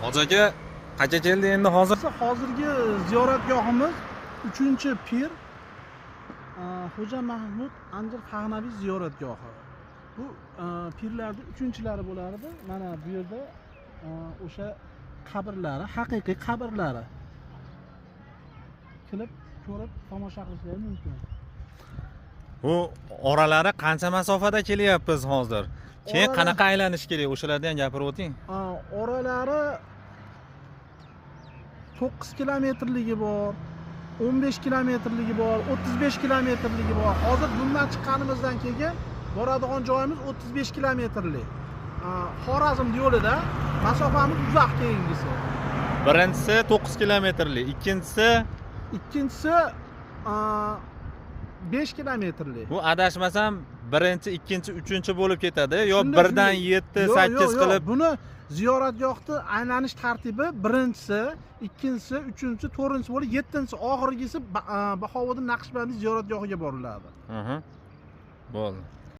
Hoji aka, qayerga keldi endi hozir? Hozirgi ziyoratgohimiz 3-pir Xo'ja Mahmud Anjir Fag'naviy ziyoratgohi. Bu pirlarning 3-chilari bo'lardi. Mana bu yerda o'sha qabrlari, haqiqiy qabrlari. Kelib ko'rib tomosha qilishlari mumkin. Bu oralari qancha masofada kelyapmiz hozir? Keyin qanaqa aylanish kerak? O'shalarni ham gapirib o'ting. Oralari 9 kilometrligi bor, 15 kilometrligi bor, 35 kilometrligi bor. Hozir bundan chiqqanimizdan keyin boradigan joyimiz 35 kilometrlik. Xorazm yo'lida masofamiz uzoq keyingisi. Birinchisi 9 kilometrli, ikkinchisi 5 kilometrli. Bu adashmasam birinchi, ikkinchi, uchinchi bo'lib ketadi. Yo birdan 7, 8 qilib. Buni ziyoratgohni aylanish tartibi birinchisi, ikkinchisi, uchinchisi, to'rtinchisi bo'lib, 7-chisi oxirgisi Bahovuddin Naqshbandiy ziyoratgohiga boriladi. Bo'ldi.